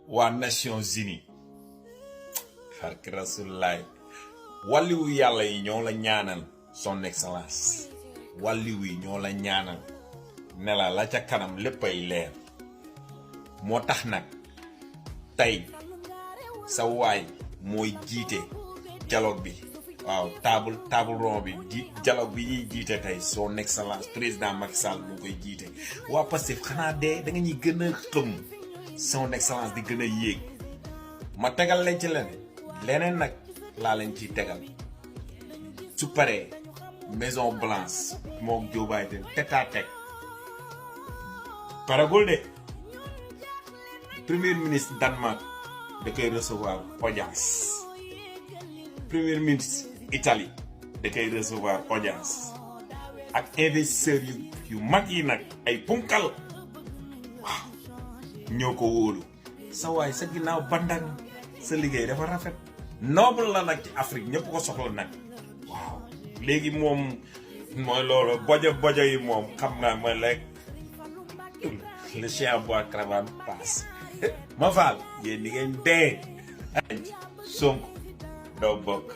waa Nations Unies xarki rasulaay wàlliwu yàlla yi ñoo la ñaanal son excellence wàlliwu yi ñoo la ñaanal ne la ca kanam léppay leer moo tax nag tey sa waay mooy jiite dialogue bi waaw table rond bi dialogue bi ñuy jiite tey son excellence président Macky Sall moo koy jiite waa Pastef xanaa dee da nga ñuy gën a xëm son excellence di gën a yéeg ma tegal leen ci leneen nag laa leen ciy tegal su paree Maison Blanche moom Joe Biden tête à tête paragul de premier ministre Danemark da koy recevoir audience premier ministre Italie da koy recevoir audience ak investisseurs yu mag yi nag ay punkal waaw ñoo ko wóolu sa waay sa ginnaaw bandang sa liggéey dafa rafet noble la nag ci Afrique ñëpp ko soxla nag waaw léegi moom mooy loolu bojo yi moom xam naa mooy lekk le chien à bois cravate passe ma faal yéen di ngeen dee Sonko doo bokk